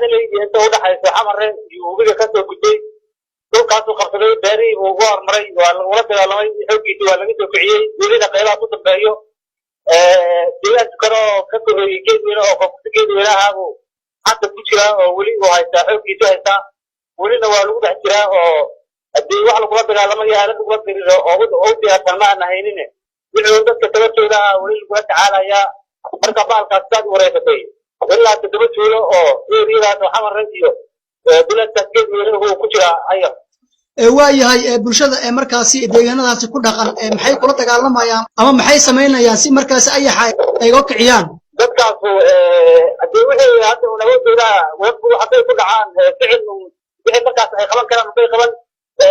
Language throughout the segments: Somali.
Cadaley iyo inta udhaxayso Xamare iyo webiga kasoo gudbay. Dhulkaasuu qabsaday, beerihii buu ugu hormaray, waa lagula dagaalamay, xooggiisi waa laga soo kiciyey. Welina qaybaha ku dambeeyo deegaanka kale oo ka koreeyey Geedweyne oo koonfurta Geedweyne ahaabuu hadda ku jiraa oo weli uu haystaa, xooggiisu haystaa. Welina waa lagu dhex jiraa oo haddii wax lagula dagaalamayo, aalad lagula diriro oo u diyaarsan ma aan haynine, wixii dadka tabartooda ah weli lagula tacaalayaa. Marka baalkaas saad wareysatay, ilaa 7 tuulo oo eriyadaas oo Xamare iyo duleedkaas Geedweyne uu ku jiraa aya. Waayahay, bulshada ee markaasi deegaanadaasi ku dhaqan maxay kula dagaalamayaan ama maxay samaynayaan si markaasi ayaxa ay uga kiciyaan? Dadkaasu haddii wixii hadda un awoodooda hadday ku dhacaan, ficil wixii markaas ay qaban karaan bay qaban: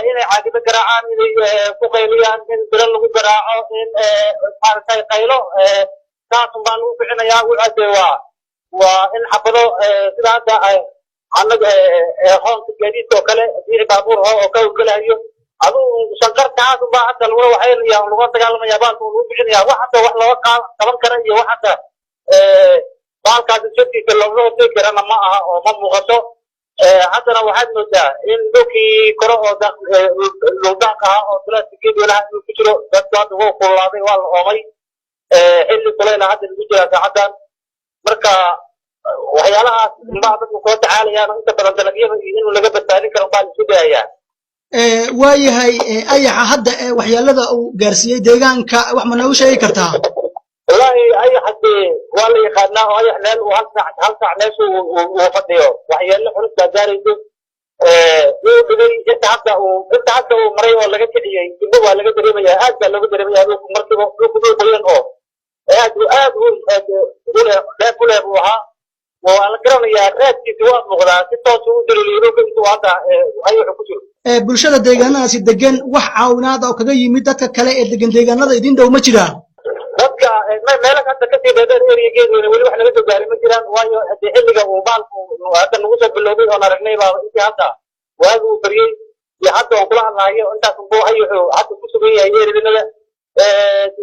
inay caagido garaacaan, inay ku qayliyaan, in biro lagu garaaco, in maaragtay qaylo, saasun baa lagu kicinayaa. Wuxaase waa in xabado, sida hadda annaga hoonka gaadiidka oo kale, wixii baabuur ho oo ka howlgelayo, aduu shanqartaas unbaa hadda lagula waxaynaya, lagula dagaalamaya, baalka lagu bixinaya. Wax hadda wax looga qaban kara iyo wax hadda baalkaasi sharkiisa looga hortegi karana ma aha oo ma muuqato. Haddana waxaad moodaa in dhulkii kore oo dhuldaaq ahaa oo duleedka Geedweynaha inuu ku jiro. Dadku hadda wuu kululaaday, waa la oomay, xilli kulayla hadda lagu jiraa saacaddan. Marka waxyaalahaas unbaa dadku kula tacaalayaan inta badan, dalagyada iyo inuu laga badbaadin karo unbaa la isku dayayaa. Waayahay, ayaxa hadda waxyeelada uu gaarsiiyey deegaanka wax ma noogu sheegi kartaa? Wallahi ayaxa dee waa la yaqaanaa oo ayax meel uu hal saac, hal saac meesha uu fadhiyo, waxyeelo culus baa gaarayso. Wuu dhigay inta hadda uu maray oo laga kiciyey dibbo waa laga dareemaya, aad baa looga dareemaya dhulku. Markiiba dhulku dhul qoyan oo aad aad u dheef u leh buu ahaa. Waa la garanayaa, raadkiisa waa muuqdaa, si toos u daliiliyo dhulka intuu hadda ayaxu ku jiro. Bulshada deegaanadaasi degan wax caawinaada oo kaga yimid dadka kale ee degan deegaanada idin dhow ma jiraan? Dadka meelo hadda kasii dheedheer area Geedweyne weli wax naga soo gaaray ma jiraan, waayo hadii xilliga uu baalku hadda nagu soo bilowday oon aragnay baa intii hadda waagi uu bariyey iyo hadda oon kula hadlaayo, intaas unbuu ayaxu hadda ku sugan yahay eeridanada.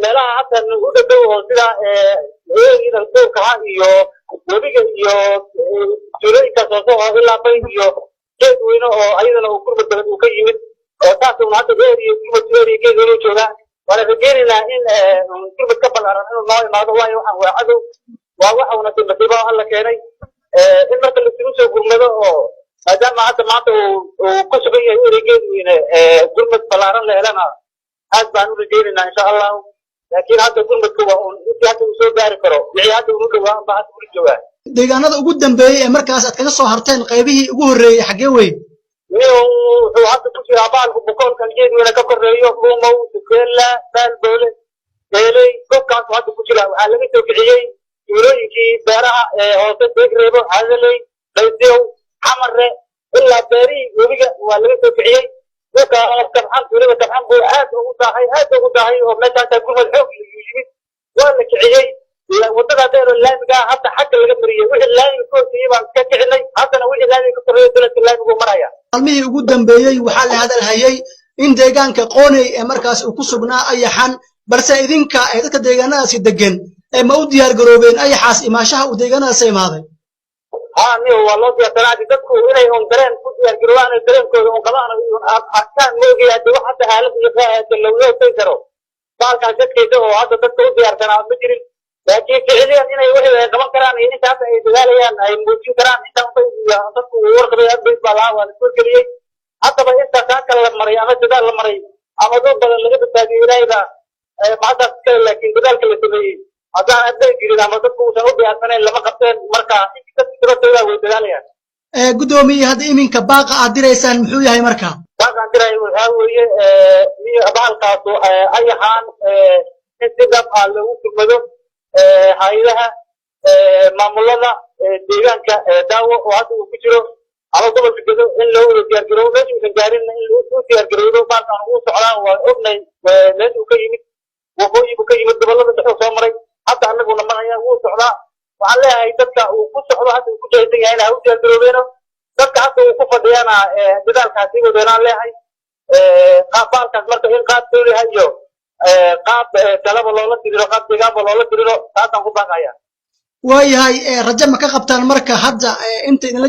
Meelaha hadda u dhadhow oo sida eriyada duurkaha iyo webiga iyo tuulooyinkaas hoose oo ilaa Bay iyo Geedweyne oo ayadana uu gurmad badan uu ka yimid oo saas un hadda area gurmad area Geedweyne u joogaa. Waana rajeynaynaa in gurmad ka ballaaran inuu noo imaado, waayo waxaan waa cadow, waa waxa una masiibo Alla keenay, in marka laisugu soo gurmado oo maadaama hadda maanta uu ku sugan yahay area Geedweyne, gurmad ballaaran la helana aad baan u rajeynaynaa, insha Allahu. Laakiin hadda gurmadku waa un intii hadda uu soo gaari karo, wixii hadda uu dhowaa unbaa hadda ula joogaa. Deegaanada ugu dambeeyey ee markaas aad kaga soo harteen qaybihii ugu horreeyey xaggee wey? Wuxuu hadda ku jiraa baalku bukoolkan Geedweyne ka koreeyo, Dhuumow, Sukeella, Baalboole, Beeley, dhulkaasu hadda ku jira. Waxaa laga soo kiciyey tuulooyinkii beeraha ee hoose, Deegreebo, Cadaley, Baysiyow, Xamare, ilaa beerihii webiga waa laga soo kiciyey. Dhulka Kabxan, tuulada Kabxan buu aad ugu daahay, aad ugu daahay oo meeshaasaa gurmad xoog yimid, waa la kiciyey. Wadada dheer oo laamiga ah hadda xagga laga mariyey, wixii laamiga ka hooseeyey baan iska kicinay, haddana wixii laamiga ka korreeyay duleedka laamigu maraya. Maalmihii ugu dambeeyey waxaa la hadalhayey in deegaanka Qooney ee markaas uu ku sugnaa ayaxan, balse idinka ee dadka deegaanadaasi degan ee ma u diyaar garoobeen ayaxaas imaashaha uu deegaanadaasi imaaday? Haa niyo, waa loo diyaarsanaa. Hadii dadku inay un dareen ku diyaar garoobaan oo dareenkooda un qabaan arkaan moogiya, hadii wax hadda aalad iyo looga hortagi karo baalkan dadkiisa oo hadda dadka u diyaarsanaa ma jirin, laakiin ficiliyan inay wixii ay qaban karaan iyo inta hadda ay dadaalayaan ay muujin karaan inta dadku uu warqabay update baa lahaa, waa la soo geliyey. Haddaba inta kaa kale la maray ama dadaal la maray ama dad badan laga badbaadiyey, Ilaahay baa mahaddaas iskale, laakiin dadaalka la sameeyey haddaan update jirin ama dadku uusan u diyaarsanayn lama qabteen. Marka intii dadku tabartooda way dadaalayaan. Guddoomiye, hadda iminka baaqa aad diraysaan muxuu yahay marka? Baaqaan diray waxaa weeye bahalkaasu ayaxaan in si dhab ah loogu gurmado, hay-adaha, maamulada deegaanka Daawo oo hadda uu ku jiro ama gobolka Gedo in loo wada diyaargaroobo, meesha uusan gaarinna in u diyaargarowdo. Baalkan uu socdaa, waa ognay meesha uu ka yimid, waqooyi buu ka yimid, gobolada dhexuu soo maray, hadda annaguna maraya, wuu socdaa. Waxaan leeyahay dadka uu ku socdo hadda uu ku jahaysan yahayna ha u diyaargaroobeeno, dadka hadda uu ku fadhiyana dadaalkaasi wadeenaan leeyahay. Baalkaas marka in qaab dawliha iyo qaab kaleba loola diriro, qaab deegaanba loola diriro, taasaan ku baaqaya. Waayahay, rajo ma ka qabtaan marka hadda inta idinla